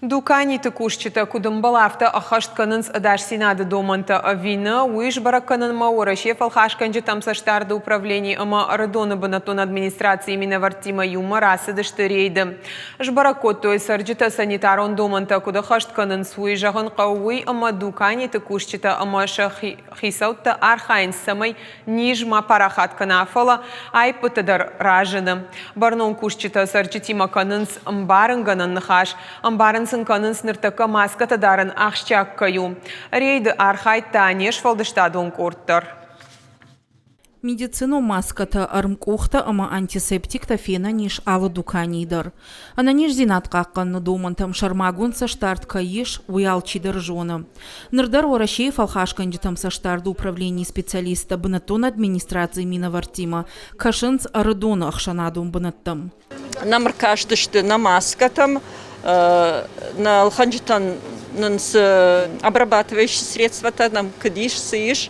Дуканиты кусджытӕ куыд ӕмбӕлы, афтӕ ӕххӕст кӕнынц ӕдасдзинады домӕнтӕ ӕви нӕ, уый сбӕрӕг кӕнынмӕ Уӕрӕсе фӕлхасгӕнджытӕм цӕстдарды управлени ӕмӕ Ӕрыдоны бынӕттон администрацийы минӕвӕрттимӕ иумӕ рацыдысты рейды. Сбӕрӕг кодтой, цӕрджытӕ санитарон домӕнтӕ куыд ӕххӕст кӕнынц, уый. Зӕгъын хъӕуы уый, ӕмӕ дуканиты кусджытӕ ӕмӕ сӕ хицӕуттӕ архайынц, цӕмӕй низ ма парахат кӕна, фӕлӕ аиппытӕ дӕр разыны. Бӕрнон кусджытӕ цӕрджытимӕ кӕнынц ӕмбарынгӕнӕн ныхас, ӕмбарын сын кӕнынц, ныртӕккӕ маскӕтӕ дарын ахсджиаг кӕй у. Рейды архайдта не сфӕлдыстадон къорд дӕр. Медицинон маскӕтӕ, ӕрмкъухтӕ ӕмӕ антисептиктӕ фенӕн ис алы дуканийы дӕр. Ӕнӕниздзинад хъахъхъӕныны домӕнтӕм сӕрмагонд цӕстдард кӕй ис, уый алчидӕр зоны. Ныр дӕр Уӕрӕсейы фӕлхасгӕнджытӕм цӕстдарды управленийы специалисттӕ бынӕттон администрацийы минӕвӕрттимӕ кӕсынц Ӕрыдоны ӕхсӕнадон бынӕттӕм. Нӕм ӕркастысты нӕ маскӕтӕм, нӕ ӕлхӕнджытӕн нын цы обрабатывающие средствотӕ нӕм куыд ис, цы ис,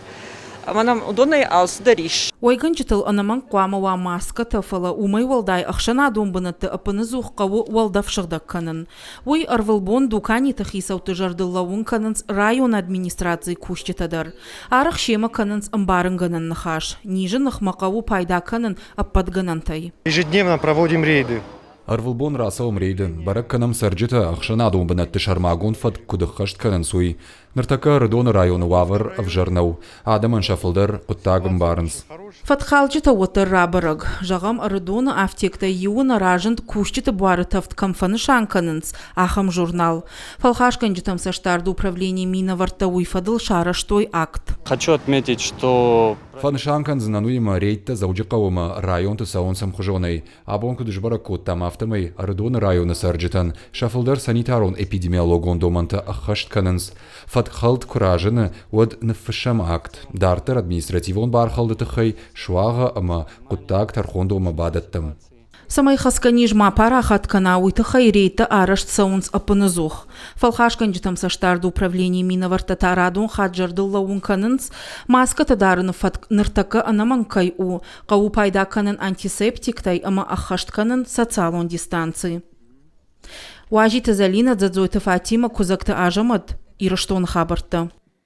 ӕмӕ нӕм уыдонӕй алцыдӕр ис. Уӕйгӕнджытыл ӕнӕмӕнг хъуамӕ уа маскӕтӕ, фӕлӕ уымӕй уӕлдай ӕхсӕнадон бынӕтты ӕппынӕдзух хъӕуы уӕлдӕф сыгъдӕг кӕнын. Уый ӕрвылбон дуканиты хицӕутты зӕрдыл лӕууын кӕнынц районы администрацийы кусджытӕ дӕр. Арӕх семӕ кӕнынц ӕмбарынгӕнӕн ныхас. Низы ныхмӕ хъӕуы пайда кӕнын ӕппӕт гӕнӕнтӕй. Ежедневно проводим рейды. Ӕрвылбон рацӕуӕм рейды, бӕрӕг кӕнӕм цӕрджытӕ ӕхсӕнадон бынӕтты сӕрмагонд фӕтк куыд ӕххӕст кӕнынц, уый. Ныртӕккӕ Ӕрыдоны районы уавӕр ӕвзӕр нӕу. Адӕмӕн сӕ фылдӕр хъуыддаг ӕмбарынц. Фӕткхалджытӕ уӕддӕр рабӕрӕг. Зӕгъӕм, Ӕрыдоны афтектӕй иуы нӕ разынд, кусджыты буары тӕвд кӕм фӕнысан кӕнынц, ахӕм журнал. Фӕлхасгӕнджытӕм цӕстдарды управленийы минӕвӕрттӕ уый фӕдыл сарӕзтой акт. Хочу отметить, что Фӕнысан кӕндзынӕн уыимӕ, рейдтӕ Дзӕуджыхъӕуы ӕмӕ районты цӕуынц ӕмхуызонӕй. Абон куыд сбӕрӕг кодтам, афтӕмӕй Ӕрыдоны районы цӕрджытӕн сӕ фылдӕр санитарон-эпидемиологон домӕнтӕ ӕххӕст кӕнынц. Фӕткхӕлд куы разыны, уӕд ныффыссӕм акт. Дарддӕр административон бархӕлды тыххӕй суагъӕ ӕмӕ хъуыддаг тӕрхондонмӕ бадӕттӕм. Цӕмӕй хӕцгӕ низ ма парахат кӕна, уый тыххӕй рейдтӕ арӕзт цӕуынц ӕппынӕдзух. Фӕлхасгӕнджытӕм цӕстдарды управленийы минӕвӕрттӕ та радон хатт зӕрдыл лӕууын кӕнынц, маскӕтӕ дарыны фӕтк ныртӕккӕ ӕнӕмӕнг кӕй у, хъӕуы пайда кӕнын антисептиктӕй ӕмӕ ӕххӕст кӕнын социалон дистанци. Уазиты Зӕлинӕ, Дзӕдзойты Фатимӕ, Куыдзӕгты Азӕмӕт, Ирыстоны хабӕрттӕ.